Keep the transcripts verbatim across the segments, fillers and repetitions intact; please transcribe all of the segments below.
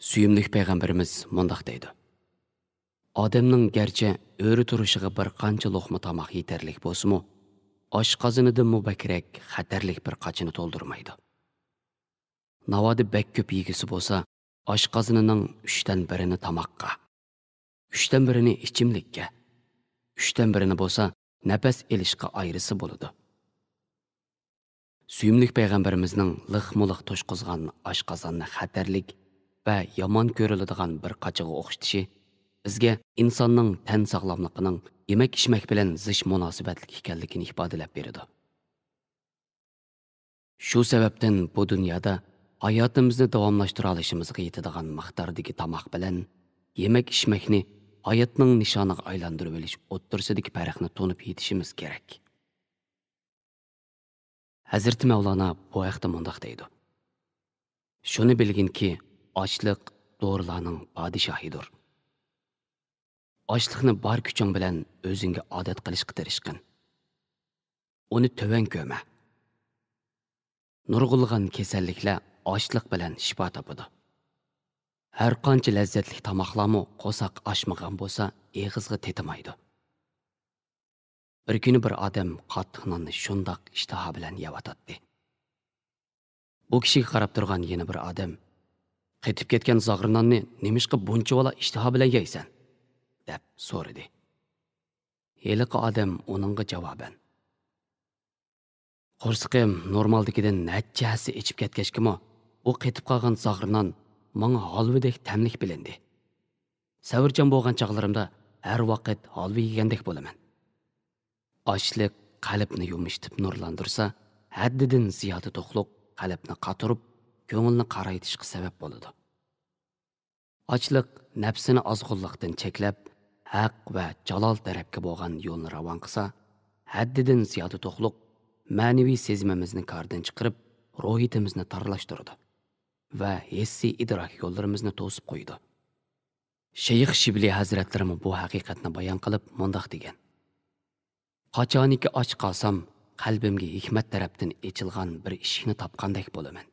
سۆيۈملۈك پەيغەمبىرىمىز مۇنداق دەيدۇ: «ئادەمنىڭ گەرچە ئۆرە تۇرۇشىغا بىر قانچە لوقما تاماق يېتەرلىك بولسىمۇ، ئاشقازىنىدىنمۇ بەكرەك خەتەرلىك بىر قاچىنى تولدۇرمايدۇ. ناۋادا بەك كۆپ يېگۈسى بولسا، ئاشقازىنىنىڭ ئۈچتىن بىرىنى تاماققا، ئۈچتىن بىرىنى ئىچىملىككە، ئۈچتىن بىرىنى بولسا نەپەس ئېلىشقا ئايرىسا بولىدۇ.» سۆيۈملۈك پەيغەمبىرىمىزنىڭ لىقمۇلىق توشقۇزغان ئاشقازاننى خەتەرلىك ۋە يامان كۆرۈلىدىغان بىر قاچىغا ئوخشىتىشى بىزگە ئىنساننىڭ تەن ساغلاملىقىنىڭ يېمەك-ئىچمەك بىلەن زىچ مۇناسىۋەتلىك ئىكەنلىكىنى ئىپادىلەپ بېرىدۇ. شۇ سەۋەبتىن بۇ دۇنيادا ھاياتىمىزنى داۋاملاشتۇرالىشىمىزغا يېتىدىغان مىقداردىكى تاماق بىلەن يېمەك-ئىچمەكنى ھاياتنىڭ نىشانىغا ئايلاندۇرۇۋېلىش ئوتتۇرىسىدىكى پەرقنى تونۇپ يېتىشىمىز كېرەك. ھەزرىتى مەۋلانا بۇ ھەقتە مۇنداق دەيدۇ: «شۇنى بىلگىنكى، ئاچلىق دورىلارنىڭ پادىشاھىدۇر. ئاچلىقنى بار كۈچۈڭ بىلەن ئۆزۈڭگە ئادەت قىلىشقا تىرىشقىن. ئۇنى تۆۋەن كۆرمە. نۇرغۇنلىغان كېسەللىكلەر ئاچلىق بىلەن شىپا تاپىدۇ. ھەر قانچە لەززەتلىك تاماقلارمۇ قورساق ئاچمىغان بولسا، ئېغىزغا تېتىمايدۇ.» بىر كۈنى بىر ئادەم قاتتىق ناننى شۇنداق ئىشتىها بىلەن يەۋاتاتتى. بۇ كىشىگە قاراپ تۇرغان يەنە بىر ئادەم: «قېتىپ كەتكەن زاغرا ناننى نېمىشقا بۇنچىۋالا ئىشتىها بىلەن يەيسەن؟» دەپ سورىدى. ھېلىقى ئادەم ئۇنىڭغا جاۋابەن: «قورسىقىم نورمالدىكىدىن نەچچە ھەسسە ئېچىپ كەتكەچكىمۇ، بۇ قېتىپ قالغان زاغرا نان ماڭا ھالۋىدەك تەملىك بىلىندى. سەۋرچان بولغان چاغلىرىمدا ھەر ۋاقىت ھالۋا يېگەندەك بولىمەن.» ئاچلىق قەلبنى يۇمشىتىپ نۇرلاندۇرسا، ھەددىدىن زىيادە توقلۇق قەلبنى قاتۇرۇپ، كۆڭۈلنى قارايتىشقا سەۋەب بولىدۇ. ئاچلىق نەپسىنى ئازغۇنلۇقتىن چەكلەپ، ھەق ۋە جالال تەرەپكە بولغان يولنى راۋان قىلسا، ھەددىدىن زىيادە توقلۇق مەنىۋى سېزىمىمىزنى كاردىن چىقىرىپ، روھىيىتىمىزنى تارلاشتۇرىدۇ ۋە ھېسسىي ئىدراك يوللىرىمىزنى توسۇپ قويىدۇ. شەيخ شىبلى ھەزرەتلىرىمۇ بۇ ھەقىقەتنى بايان قىلىپ مۇنداق دېگەن: «قاچانكى ئاچ قالسام، قەلبىمگە ھېكمەت تەرەپتىن ئېچىلغان بىر ئىشىكنى تاپقاندەك بولىمەن.»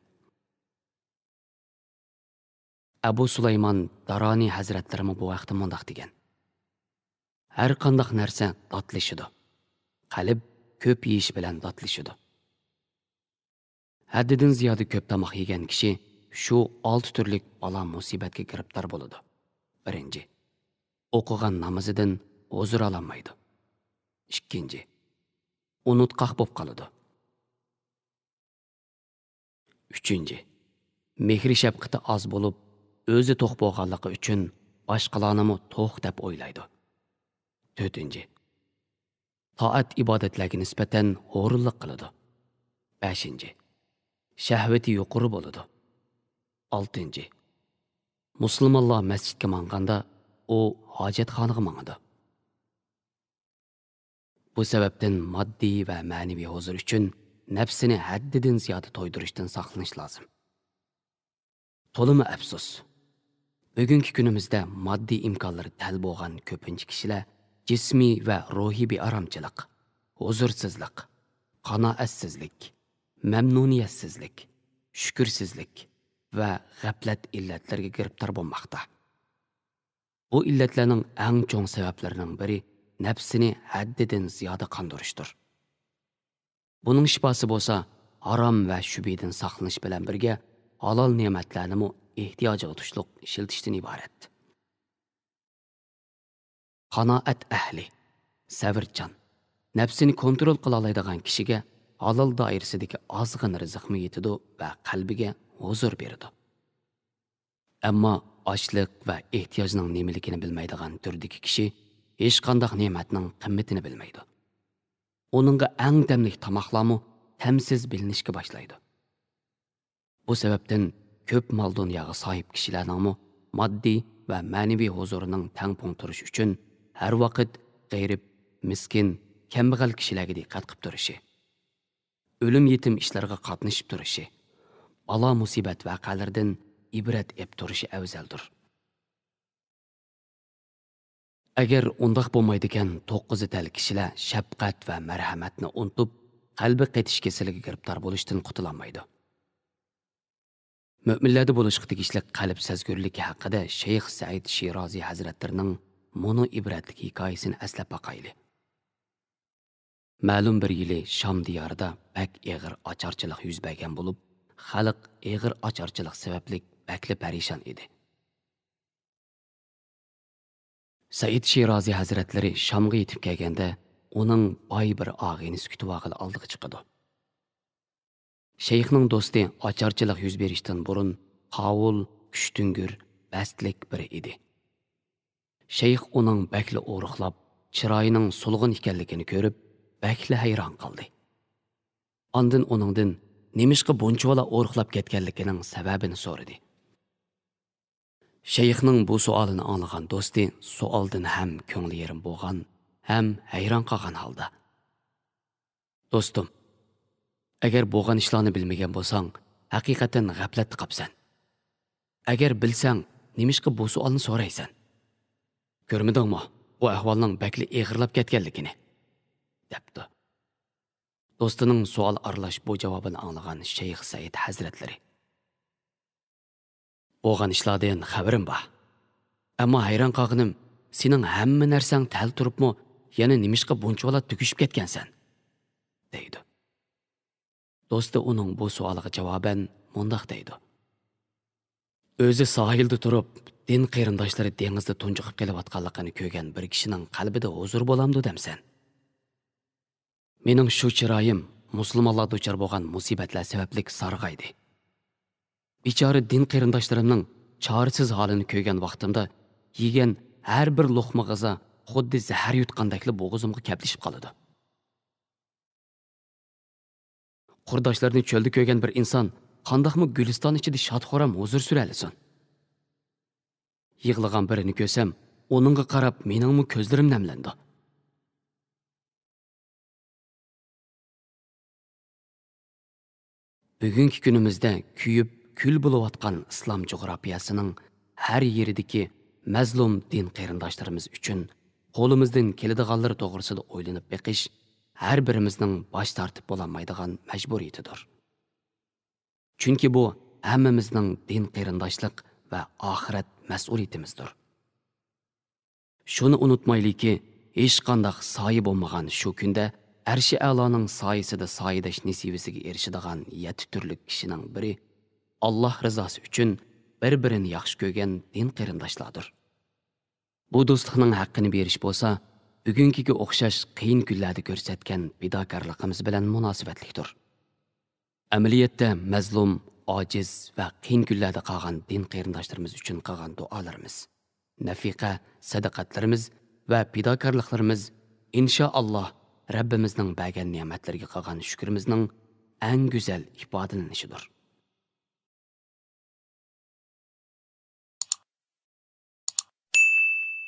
ئەبۇ سۇلايمان دارانى ھەزرەتلىرىمۇ بۇ ھەقتە مۇنداق دېگەن: «ھەر قانداق نەرسە داتلىشىدۇ. قەلب كۆپ يېيىش بىلەن داتلىشىدۇ. ھەددىدىن زىيادە كۆپ تاماق يېگەن كىشى شۇ ئالتە تۈرلۈك بالا مۇسىبەتكە گىرىپتار بولىدۇ. بىرىنچى، ئوقۇغان نامىزىدىن ھۇزۇر ئالالمايدۇ. ئىككىنچى، ئۇنتقاق بولۇپ قالىدۇ. ئۈچىنچى، مېھرى شەپقىتى ئاز بولۇپ، ئۆزى توق بولغانلىقى ئۈچۈن باشقىلارنىمۇ توق دەپ ئويلايدۇ. تۆتىنچى، تائەت ئىبادەتلەرگە نىسبەتەن ھۇرۇنلۇق قىلىدۇ. بەشىنچى، شەھۋىتى يۇقىرى بولىدۇ. ئالتىنچى، مۇسۇلمانلار مەسچىتكە ماڭغاندا ئۇ ھاجەتخانىغا ماڭىدۇ. بۇ سەۋەبتىن ماددىي ۋە مەنىۋى ھۇزۇر ئۈچۈن نەپسىنى ھەددىدىن زىيادە تويدۇرۇشتىن ساقلىنىش لازىم. تولىمۇ ئەپسۇس، بۈگۈنكى كۈنىمىزدە ماددىي ئىمكانلىرى تەل بولغان كۆپىنچە كىشىلەر جىسمىي ۋە روھىي بىئارامچىلىق، ھۇزۇرسىزلىق، قانائەتسىزلىك، مەمنۇنىيەتسىزلىك، شۈكۈرسىزلىك ۋە غەپلەت ئىللەتلىرىگە گىرىپتار بولماقتا. بۇ ئىللەتلەرنىڭ ئەڭ چوڭ سەۋەبلىرىنىڭ بىرى نەپسىنى ھەددىدىن زىيادە قاندۇرۇشتۇر. بۇنىڭ شىپاسى بولسا ھارام ۋە شۈبھىدىن ساقلىنىش بىلەن بىرگە ھالال نېمەتلەرنىمۇ ئېھتىياجىغا تۇشلۇق ئىشلىتىشتىن ئىبارەت. قانائەت ئەھلى، سەۋرچان، نەپسىنى كونترول قىلالايدىغان كىشىگە ھالال دائىرىسىدىكى ئازغىنە رىزىقمۇ يېتىدۇ ۋە قەلبىگە ھۇزۇر بېرىدۇ. ئەمما ئاچلىق ۋە ئېھتىياجنىڭ نېمىلىكىنى بىلمەيدىغان تۈردىكى كىشى ھېچقانداق نېمەتنىڭ قىممىتىنى بىلمەيدۇ. ئۇنىڭغا ئەڭ تەملىك تاماقلارمۇ تەمسىز بىلىنىشكە باشلايدۇ. بۇ سەۋەبتىن كۆپ مال-دۇنياغا ساھىب كىشىلەرنىڭمۇ ماددىي ۋە مەنىۋى ھۇزۇرىنىڭ تەڭپۇڭ تۇرۇشى ئۈچۈن ھەر ۋاقىت غېرىب، مىسكىن، كەمبەغەل كىشىلەرگە دىققەت قىپ تۇرۇشى، ئۆلۈم-يېتىم ئىشلىرىغا قاتنىشىپ تۇرۇشى، بالا-مۇسىبەت ۋەقەلىرىدىن ئىبرەت ئېپ تۇرۇشى ئەۋزەلدۇر. ئەگەر ئۇنداق بولمايدىكەن، توققۇزى تەل كىشىلەر شەپقەت ۋە مەرھەمەتنى ئۇنتۇپ، قەلبى قېتىش كېسىلىگە گىرىپتار بولۇشتىن قۇتۇلالمايدۇ. مۆمىنلەردە بولۇشقا تېگىشلىك قەلب سەزگۈرلۈكى ھەققىدە شەيخ سەئىد شىرازى ھەزرەتلىرىنىڭ مۇنۇ ئىبرەتلىك ھېكايىسىنى ئەسلەپ باقايلى. مەلۇم بىر يىلى شام دىيارىدا بەك ئېغىر ئاچارچىلىق يۈز بەرگەن بولۇپ، خەلق ئېغىر ئاچارچىلىق سەۋەبلىك بەكلا پەرىشان ئىدى. سەئىد شىرازى ھەزرەتلىرى شامغا يېتىپ كەلگەندە، ئۇنىڭ باي بىر ئاغىنىسى كۈتۈۋالغىلى ئالدىغا چىقىدۇ. شەيخنىڭ دوستى ئاچارچىلىق يۈز بېرىشتىن بۇرۇن قاۋۇل، كۈچتۈڭگۈر، بەستلىك بىرى ئىدى. شەيخ ئۇنىڭ بەكلا ئورۇقلاپ، چىرايىنىڭ سولغۇن ئىكەنلىكىنى كۆرۈپ، بەكلا ھەيران قالدى. ئاندىن ئۇنىڭدىن نېمىشقا بۇنچىۋالا ئورۇقلاپ كەتكەنلىكىنىڭ سەۋەبىنى سورىدى. شەيخنىڭ بۇ سوئالىنى ئاڭلىغان دوستى سوئالدىن ھەم كۆڭلى يېرىم بولغان، ھەم ھەيران قالغان ھالدا، «دوستۇم، ئەگەر بولغان ئىشلارنى بىلمىگەن بولساڭ، ھەقىقەتەن غەپلەتتە قاپسەن. ئەگەر بىلسەڭ، نېمىشقا بۇ سوئالنى سورايسەن؟ كۆرمىدىڭمۇ، بۇ ئەھۋالنىڭ بەكلا ئېغىرلاپ كەتكەنلىكىنى؟» دەپتۇ. دوستىنىڭ سوئال ئارىلاش بۇ جاۋابىنى ئاڭلىغان شەيخ سەئىد ھەزرەتلىرى، «بولغان ئىشلاردىن خەۋىرىم بار. ئەمما ھەيران قالغىنىم، سېنىڭ ھەممە نەرسەڭ تەل تۇرۇپمۇ، يەنە نېمىشقا بۇنچىۋالا تۈگىشىپ كەتكەنسەن؟» دەيدۇ. دوستى ئۇنىڭ بۇ سوئالىغا جاۋابەن مۇنداق دەيدۇ: «ئۆزى ساھىلدا تۇرۇپ، دىن قېرىنداشلىرى دېڭىزدا تۇنجۇقۇپ قېلىۋاتقانلىقىنى كۆرگەن بىر كىشىنىڭ قەلبىدە ھۇزۇر بولامدۇ دەمسەن؟ مېنىڭ شۇ چىرايىم مۇسۇلمانلار دۇچار بولغان مۇسىبەتلەر سەۋەبلىك سارغايدى. بىچارە دىن قېرىنداشلىرىمنىڭ چارىسىز ھالىنى كۆرگەن ۋاقتىمدا، يېگەن ھەر بىر لوقما غىزا خۇددى زەھەر يۇتقاندەكلا بوغۇزۇمغا كەپلىشىپ قالىدۇ. قۇرداشلىرىنى چۆلدە كۆرگەن بىر ئىنسان قانداقمۇ گۈلىستان ئىچىدە شاد-خۇرام ھۇزۇر سۈرەلىسۇن؟ يىغلىغان بىرىنى كۆرسەم، ئۇنىڭغا قاراپ مېنىڭمۇ كۆزلىرىم نەملىنىدۇ.» بۈگۈنكى كۈنىمىزدە كۆيۈپ كۈل بولۇۋاتقان ئىسلام جۇغراپىيەسىنىڭ ھەر يېرىدىكى مەزلۇم دىن قېرىنداشلىرىمىز ئۈچۈن قولىمىزدىن كېلىدىغانلىرى توغرىسىدا ئويلىنىپ بېقىش ھەر بىرىمىزنىڭ باش تارتىپ بولالمايدىغان مەجبۇرىيىتىدۇر. چۈنكى بۇ ھەممىمىزنىڭ دىن قېرىنداشلىق ۋە ئاخىرەت مەسئۇلىيىتىمىزدۇر. شۇنى ئۇنتۇمايلىكى، ھېچقانداق سايە بولمىغان شۇ كۈندە ئەرشى ئەلانىڭ سايىسىدا سايىداش نېسىۋىسىگە ئېرىشىدىغان يەتتە تۈرلۈك كىشىنىڭ بىرى ئاللاھ رىزاسى ئۈچۈن بىر-بىرىنى ياخشى كۆرگەن دىن قېرىنداشلاردۇر. بۇ دوستلۇقنىڭ ھەققىنى بېرىش بولسا، بۈگۈنكىگە ئوخشاش قىيىن كۈنلەردە كۆرسەتكەن پىداكارلىقىمىز بىلەن مۇناسىۋەتلىكتۇر. ئەمەلىيەتتە مەزلۇم، ئاجىز ۋە قىيىن كۈنلەردە قالغان دىن قېرىنداشلىرىمىز ئۈچۈن قىلغان دۇئالىرىمىز، نەفىقە، سەدىقەتلىرىمىز ۋە پىداكارلىقلىرىمىز، ئىنشائاللاھ، رەببىمىزنىڭ بەرگەن نېمەتلىرىگە قىلغان شۈكرىمىزنىڭ ئەڭ گۈزەل ئىپادىلىنىشىدۇر.